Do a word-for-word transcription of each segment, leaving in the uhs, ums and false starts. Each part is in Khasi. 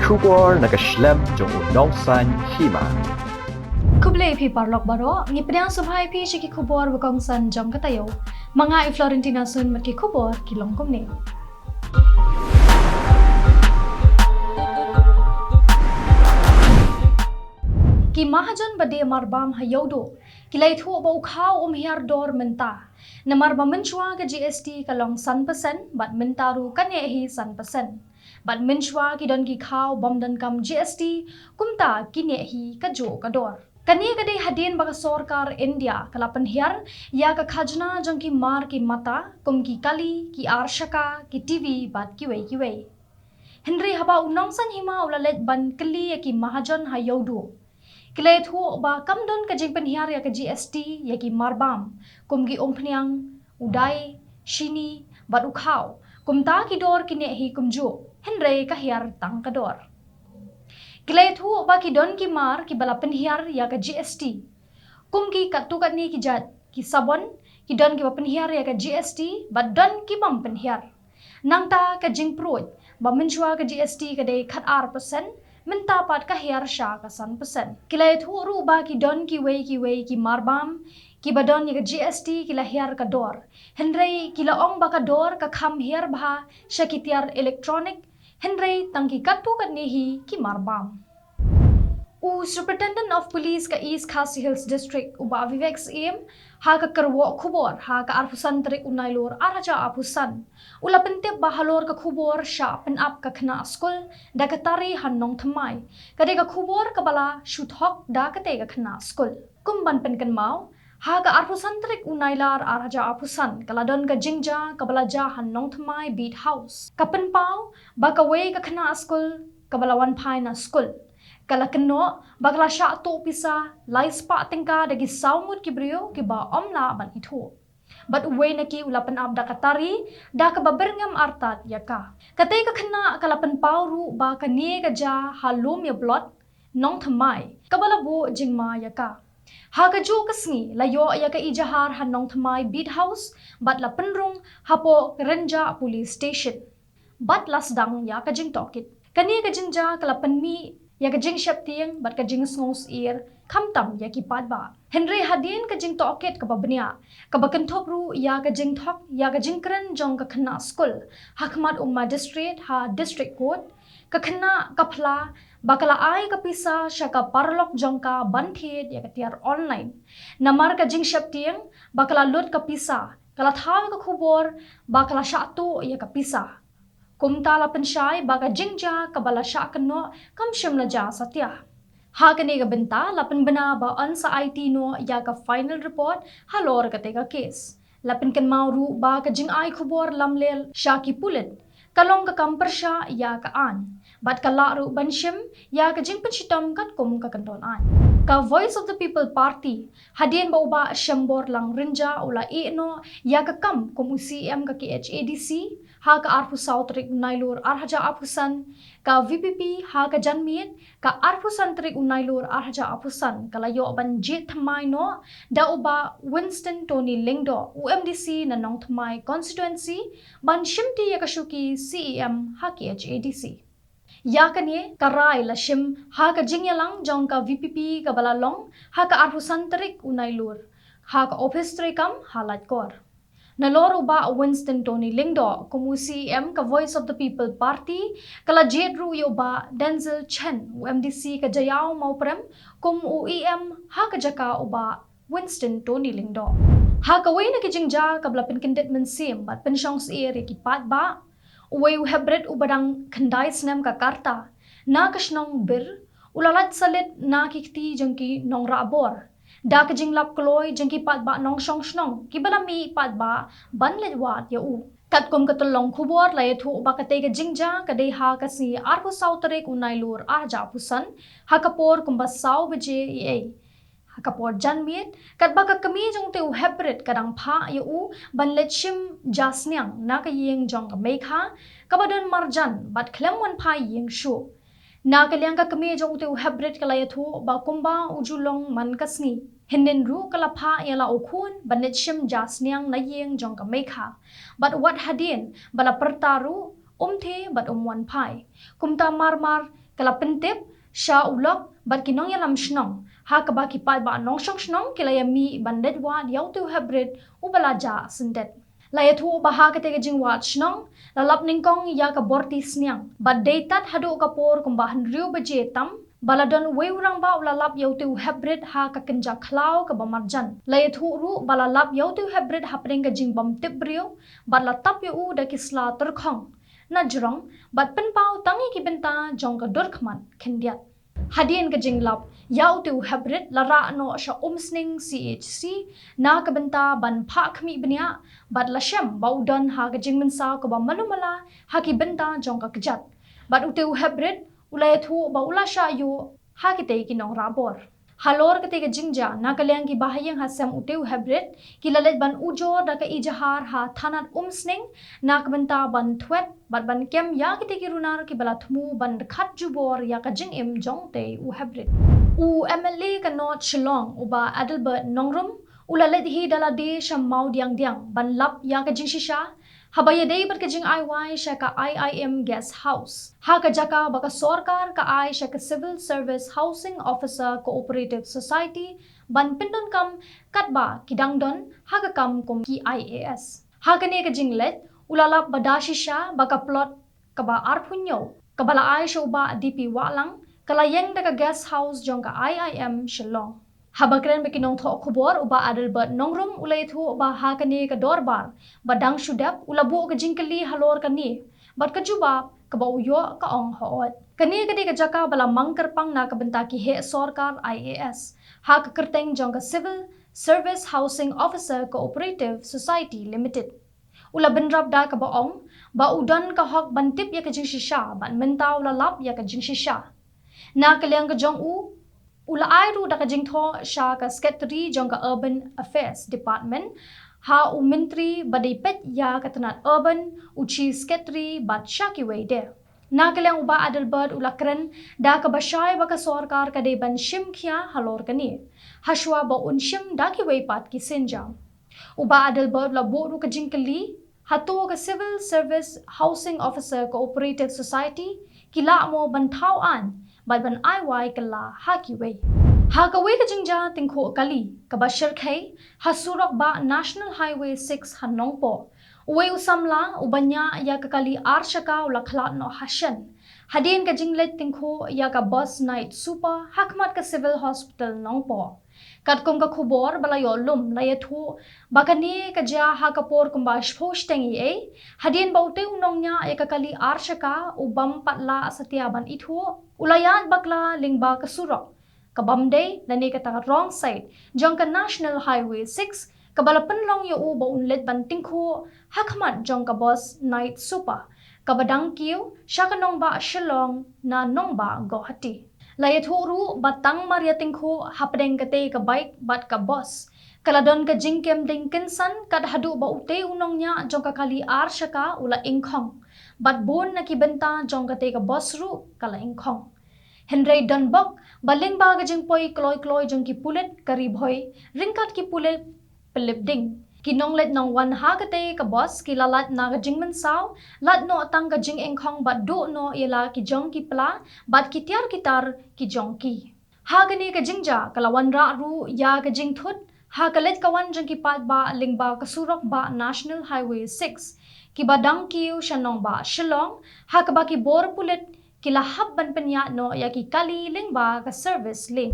Khubor na ka shlem jong u nongsan hima. Khublei phi paralok baroh, ngi pdiang sngewbha ïa phi sha ki khubor ba kongsan jong ka taïew. Ma nga i Florentina Sun bad ki khubor ki long kumne. Ki mahajon ba die marbam ha Ïewduh ki la ïathuh ba u khaw um hiar dor mynta. Namar ba mynshuwa ka G S T ka long san percent, bad mynta ruh ka neh hi san percent. Bad mynshuwa ki don ki khaw bym donkam G S T, kumta ki neh hi kajuh ka dor. Kane ka dei hadien ba ka sorkar India ka la pynhiar ïa ka khajna jong ki mar ki mata, kum ki kali, ki ar shaka, ki T V bad kiwei kiwei. Hynrei haba u nongsan hima u la leit ban kylli ïa ki mahajon ha Ïewduh, ki la ïathuh ba kam don ka jingpynhiar ïa ka G S T ïa ki marbam, kum ki umphniang, u dai, shini bad u khaw. Kumta ki dor ki neh hi kumjuh, hynrei ka hiar tang ka dor. Ki la ïathuh ba ki don ki mar kiba la pynhiar ïa ka G S T, kum ki katto katne ki jait ki sabon, ki don kiba pynhiar ïa ka G S T, bad don ki bym pynhiar. Nangta ka jingpruid ba mynshuwa ka G S T ka dei khatar percent, mynta pat ka hiar sha ka san percent. Ki la ïathuh ruh ba ki don kiwei kiwei ki marbam kiba don ïa ka G S T ki la hiar ka dor, hynrei ki la ong ba ka dor ka kham hiar bha sha ki tiar electronic, hynrei tang ki katto katne hi ki marbam. U Superintendent of Police ka East Khasi Hills District, u Bah Vivek Syiem, ha ka kyrwoh khubor ha ka arphew san tarik u Nailur ar hajar arphew san, u la pyntip ba halor ka khubor shah pynap ka khynnah skul da ka tari ha Nongthymmai, ka dei ka khubor kaba la shu thok da katei ka khynnah skul. Kum ban pynkynmaw, ha ka arphew san tarik u Nailar ar hajar arphew san ka la don ka jingjia kaba la jia ha Nongthymmai Beat House. Ka pynpaw ba kawei ka khynnah skul kaba la wan phai na skul ka la kynnoh ba ka la shah tuh pisa lai spah tyngka da ki saw ngut ki briew kiba ym lah ban ithuh. Bad uwei na ki u la pynap da ka tari da kaba byrngem artat ïa ka. Katei ka khynnah ka la pynpaw ruh ba kane ka jia ha Lumïablot, Nongthymmai, kaba la buh jingma ïa ka. Ha kajuh ka sngi la ïoh ïa ka ejahar ha Nongthymmai Beat House bad la pynrung hapoh Rynjah Police Station. Bad la sdang ïa ka jingtohkit. Kane ka jingjia ka la pynmih ïa ka jingsheptieng bad ka jingsngewsyier, khamtam ïa ki paidbah. Hynrei hadien ka jingtohkit kaba bniah, kaba kynthup ruh ïa ka jingthok ïa ka jingkren jong ka khynnah skul ha khmat u magistrate ha District Court, ka khynnah ka phla ba ka la ai ka pisa sha ka paralok jong ka ban thied ïa ka tiar online. Namar ka jingsheptieng ba ka la lut ka pisa, ka la thaw ïa ka khubor ba ka la shah tuh ïa ka pisa. Kumta la pynshai ba ka jingjia kaba la shah kynnoh kam shym la jia satia. Ha kane ka bynta la pynbna ba yn sa aiti noh ïa ka final report halor katei ka case. La pynkynmaw ruh ba ka jingai khubor lamler sha ki pulit ka long ka kam pyrshah ïa ka aiñ, bad ka lah ruh ban shim ïa ka jingpynshitom katkum ka kyndon aiñ. Ka Voice of the People Party, hadien ba u Bah Shemborlang Rynjah u la ïeh noh ïa ka kam kum u C E M ka K H A D C ha ka arphew saw tarik u Nailur ar hajar arphew san, ka V P P ha ka janmiet ka arphew san tarik u Nailur ar hajar arphew san ka la ïoh ban jied thymmai noh da u Bah Winston Tony Lyngdoh, u M D C na Nongthymmai constituency, ban shimti ïa ka shuki C E M ha K H A D C. Ïa kane ka rai la shim ha ka jingïalang jong ka V P P kaba la long ha ka arphew san tarik u Nailur ha ka ophis treikam ha Laitkor. Nalor u Bah Winston Tony Lyngdoh kum u C E M ka Voice of the People Party, ka la jied ruh ïa u Bah Denzil Chen, u M D C ka Jaïaw Mawprem, kum u E M ha ka jaka u Bah Winston Tony Lyngdoh. Ha kawei na ki jingjia kaba la pynkyndit mynsiem bad pynshong syier ïa ki paidbah, uwei u heprit uba dang khyndai snem ka rta na ka shnong Bir u la lait salit na ki kti jong ki nongrah bor da ka jinglap kloi jong ki paidbah nongshong shnong kiba la mih paidbah ban leit wad ïa u. Katkum ka tyllong khubor la ïathuh ba katei ka jingjia ka dei ha ka sngi arphew saw tarik u Nailur ar hajar arphew san, ha ka por kumba saw baje eiei. Ha ka por janmiet, katba ka kmie jong utei u heprit ka dang phah ïa u ban leit shim ja sniang na ka ïing jong ka Meikha kaba don marjan bad khlem wan phai ïing shuh. Na ka liang ka kmie jong utei u heprit ka la ïathuh ba kumba u ju long man ka sngi, hynnin ruh ka la phah ïa la u khun ban leit shim ja sniang na ïing jong ka Meikha, bad wat hadien ba la pyrta ruh um thied bad um wan phai. Kumta marmar ka la pyntip sha u lok bad ki nongïalam shnong, ha kaba ki paidbah nongshong shnong ki la ïamih ban leit wad ïa utei u heprit uba la jah syndet. La ïathuh ba ha katei ka jingwad shnong la lap nyngkong ïa ka borti sniang bad dei tad haduh ka por kumba hynriew baje tam ba la don uwei u rangbah u la lap ïa utei u heprit ha ka kynja khlaw kaba marjan. La ïathuh ruh ba la lap ïa utei u heprit hapdeng ka jingbym tip briew bad la tap ïa u da ki sla tyrkhong na jrong bad pynpaw tang ïa ki bynta jong ka dur khmat khyndiat. Hadien ka jinglap ïa utei u heprit la rah noh sha Umsning C H C na ka bynta ban phah khmih bniah bad la shem ba u don ha ka jingmynsaw kaba malu mala ha ki bynta jong ka kjat. Bad utei u heprit u la ïathuh ba u la shah ïuh ha kitei ki nongrah bor. Halor katei ka jingjia, na ka liang ki bahaïing ha sem utei u heprit ki la leit ban ujor da ka ijahar ha thanat Umsning na ka bynta ban thwet bad ban kem ïa kitei ki runar kiba la thmu ban khat jubor ïa ka jingim jong utei u heprit. U M L A ka North Shillong, u Bah Adelbert Nongrum, u la leit hi da lade sha Mawdiangdiang ban lap ïa ka jingshisha haba ïadei bad ka jingai wai sha ka I I M Guest House, ha ka jaka ba ka sorkar ka ai sha ka Civil Service Housing Officer Cooperative Society ban pyndonkam katba ki dang don ha ka kam kum ki I A S. Ha kane ka jingleit u la lap ba da shisha ba ka plot kaba arphew hynñiew kaba la ai sha u Bah D P Wahlang ka la ïeng da ka guest house jong ka I I M Shillong. Haba kren bad ki nongthoh khubor, u Bah Adelbert Nongrum u la ïathuh ba ha kane ka dorbar ba dang shu dep u la buh ka jingkylli halor kane bad ka jubab kaba u ïoh ka ong hooid. Kane ka dei ka jaka ba la mang kyrpang na ka bynta ki heh sorkar I A S ha ka kyrteng jong ka Civil Service Housing Officer Cooperative Society Limited. U la bynrap da kaba ong ba u don ka hok ban tip ïa ka jingshisha bad mynta u la lap ïa ka jingshisha. Na ka liang ka jong u, u la ai ruh da ka jingthoh sha ka Secretary jong ka Urban Affairs Department, ha u Myntri ba dei peit ïa ka tnat Urban, u Chief Secretary bad sha kiwei de. Na ka liang u Bah Adelbert u la kren da kaba shai ba ka sorkar ka dei ban shim khia halor kane, hashwa ba un shim da kiwei pat ki sienjam. U Bah Adelbert u la buh ruh ka jingkylli, hato ka Civil Service Housing Officer Cooperative Society ki lah mo ban thaw aiñ bad ban ai wai kylla ha kiwei. Ha kawei ka jingjia tyngkhuh kali kaba shyrkhei ha surok bah National Highway six ha Nongpoh, uwei u samla uba ñiah ïa ka kali ar shaka u la khlad noh ha shen hadien ka jingleit tyngkhuh ïa ka bus Night Super ha khmat ka Civil Hospital Nongpoh. Katkum ka khubor ba la ïoh lum, la ïathuh ba kane ka jia ha ka por kumba shiphew shiteng eiei, hadien ba utei u nongñiah ïa ka kali ar shaka u bym pat lah satia ban ithuh, u la ïaid bakla lyngba ka surok ka bym dei lane kata ka wrong side jong ka National Highway six, kaba la pynlong ïa u ba un leit ban tyngkhuh ha khmat jong ka bus Night Super kaba dang kiew sha ka nongbah Shillong na nongbah Guwahati. La ïathuh ruh ba tang mar ïa tyngkhuh hapdeng katei ka bike bad ka bus, ka la don ka jingkem ding kynsan kat haduh ba utei u nongñiah jong ka kali ar shaka u la ingkhong, bad bun na ki bynta jong katei ka bus ruh ka la ingkhong. Hynrei don bok ba lyngba ka jingpoi kloi kloi jong ki pulit ka Ri Bhoi ryngkat ki pulit pynlip ding, ki nongleit nongwan ha katei ka bus ki la lait na ka jingmynsaw, lait noh tang ka jingingkhong bad duh noh ïa la ki jong ki pla bad ki tiar ki tar ki jong ki. Ha kane ka jingjia ka la wanrah ruh ïa ka jingthut ha ka leit ka wan jong ki paidbah lyngba ka surok bah National Highway six, kiba dang kiew sha nongbah Shillong, ha kaba ki bor pulit ki la hap ban pynïaid noh ïa ki kali lyngba ka service lane.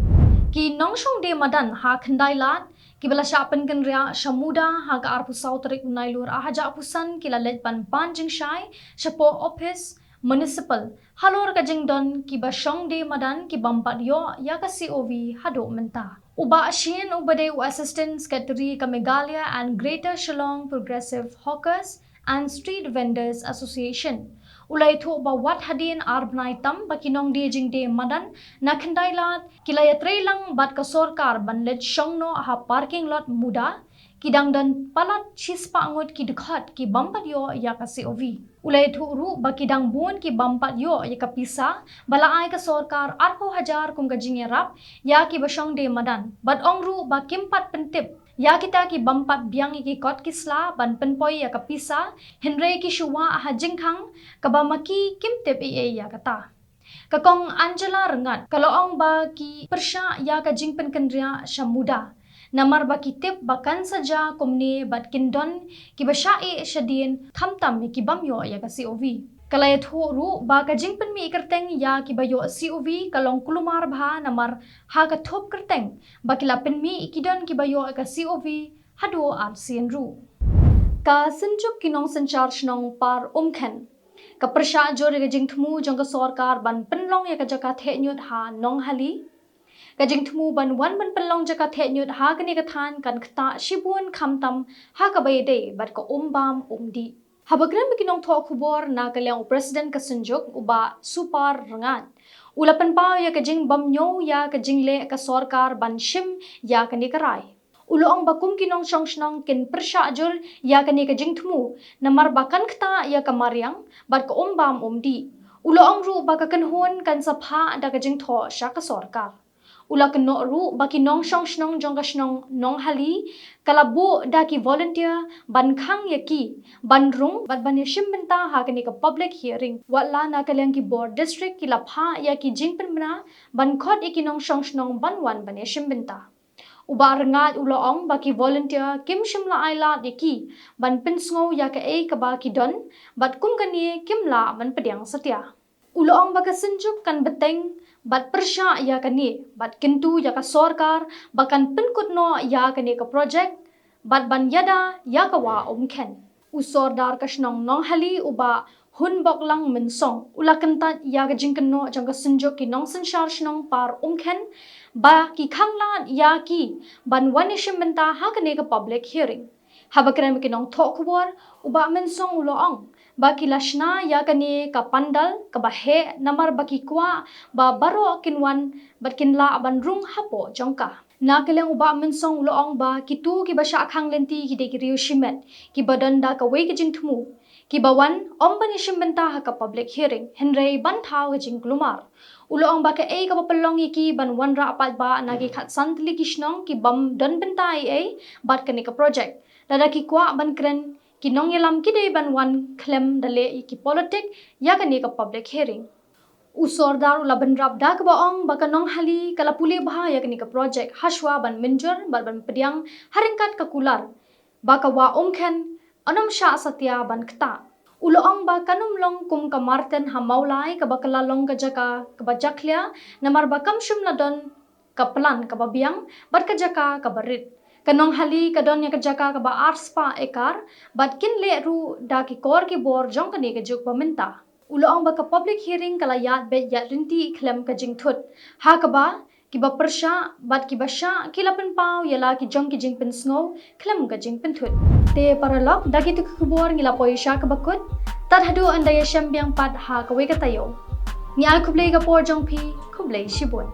Ki nongshong die madan ha Khyndai Lad kiba la shah pynkynriah sha MUDA ha ka arphew saw tarik u Nailur arhajar arphew san ki la leit ban pan jingshai shapoh ophis municipal halor ka jingdon kiba shong die madan ki bym pat ïoh ïa ka C O V haduh mynta. U Bah Shane uba dei u Assistant Secretary ka Meghalaya and Greater Shillong Progressive Hawkers and Street Vendors Association u la ïathuh ba wat hadien ar bnai tam ba ki nongdie jingdie madan na Khyndai Lad ki la ïatreilang bad ka sorkar ban leit shong noh ha parking lot MUDA, ki dang don palat shispah ngut ki dkhot ki bym pat ïoh ïa ka C O V. U la ïathuh ruh ba ki dang bun ki bym pat ïoh ïa ka pisa ba la ai ka sorkar arphew hajar kum ka jingïarap ïa kiba shong die madan, bad ong ruh ba kim pat pyntip ïa kita ki bym pat biang ïa ki kot ki sla ban pynpoi ïa ka pisa, hynrei ki shu wah ha jingkhang kaba ma ki kim tip ei ei ïa kata. Ka Kong Angela Rngat ka la ong ba ki pyrshah ïa ka jingpynkynriah sha MUDA namar ba ki tip ba kan sa jia kumne bad kin don kiba shah ïeh shadien khamtam ïa ki bym ïoh ïa ka COV. Ka la ïathuh ruh ba ka jingpynmih kyrteng ïa kiba ïoh COV ka long kulmar bha namar ha ka thup kyrteng ba ki la pynmih ki don kiba ïoh ïa ka COV haduh arsien ruh. Ka Synjuk ki Nongsynshar Shnong Par Umkhen ka pyrshah jur ïa ka jingthmu jong ka sorkar ban pynlong ïa ka jaka theh ñiut ha Nonghali. Ka jingthmu ban wan ban pynlong jaka theh ñiut ha kane ka thaiñ kan ktah shibun khamtam ha kaba ïadei bad ka um bam um dih. Haba kren bad ki nongthoh khubor na ka liang u President ka Synjuk u Bah Supar Rngat u la pynpaw ïa ka jingbymñiew ïa ka jingleh ka sorkar ban shim ïa kane ka rai. U la ong ba kum ki nongshong shnong kin pyrshah jur ïa kane ka jingthmu namar ba kan ktah ïa ka mariang bad ka um bam um dih. U la ong ruh ba ka kynhun kan sa phah da ka jingthoh sha ka sorkar. U la kynnoh ruh ba ki nongshong shnong jong ka shnong Nonghali ka la buh da ki volunteer ban khang ïa ki ban rung bad ban ïashim bynta ha kane ka public hearing. Watla na ka liang ki bor district ki la phah ïa ki jingpynbna ban khot ïa ki nongshong shnong ban wan ban ïashim bynta. U Bah Rngat u la ong ba ki volunteer kim shym la ai lad ïa ki ban pynsngew ïa kaei kaba ki don bad kum kane kim lah ban pdiang satia. U la ong ba ka Synjuk kan bteng bad pyrshah ïa kane bad kyntu ïa ka sorkar ba kan pynkut noh ïa kane ka projek bad ban ïada ïa ka Wah Umkhen. U Sordar ka shnong Nonghali u Bah Hunboklang Mynsong u la kyntait ïa ka jingkynnoh jong ka Synjuk ki Nongsynshar Shnong Par Umkhen ba ki khang lad ïa ki ban wan ïashim bynta ha kane ka public hearing. Haba kren bad ki nongthoh khubor u Bah Mynsong u la ong ba ki la shna ïa kane ka pandal kaba heh namar ba ki kwah ba baroh kin wan bad kin lah ban rung hapoh jong ka. Na ka liang u Bah Mynsong u la ong ba kito kiba shah khang lynti ki dei ki riew shimet kiba don da kawei ka jingthmu kiba wan ym ban ïashim bynta ha ka public hearing hynrei ban thaw ka jingkulmar. U la ong ba kaei kaba pynlong ïa ki ban wanrah paidbah na ki khatsan tylli ki shnong ki bym don bynta ei ei bad kane ka projek. Lada ki kwah ban kren ki nongïalam ki dei ban wan khlem da leh ïa ki politik ïa kane ka public hearing. U Sordar u la bynrap da kaba ong ba ka Nonghali ka la pule bha ïa kane ka projek hashwa ban mynjur bad ban pdiang ha ryngkat ka kular ba ka Wah Umkhen yn ym shah satia ban ktah. U la ong ba kan ym long kum ka Marten ha Mawlai kaba ka la long ka jaka kaba jakhlia namar ba kam shym la don ka plan kaba biang bad ka jaka kaba rit. Ka Nonghali ka don ïa ka jaka kaba arspah ekar bad kin leh ruh da ki kor ki bor jong kane ka juk ba mynta. U la ong ba ka public hearing ka la ïaid beit ïaid lynti khlem ka jingthut ha kaba kiba pyrshah bad kiba shah ki la pynpaw ïa la ki jong ki jingpynsngew khlem ka jingpynthut. Te paralok, da kito ki khubor ngi la poi sha kaba kut. Tad haduh ynda ïashem biang pat ha kawei ka taïew. Ngi ai khublei ka por jong phi, khublei shibun.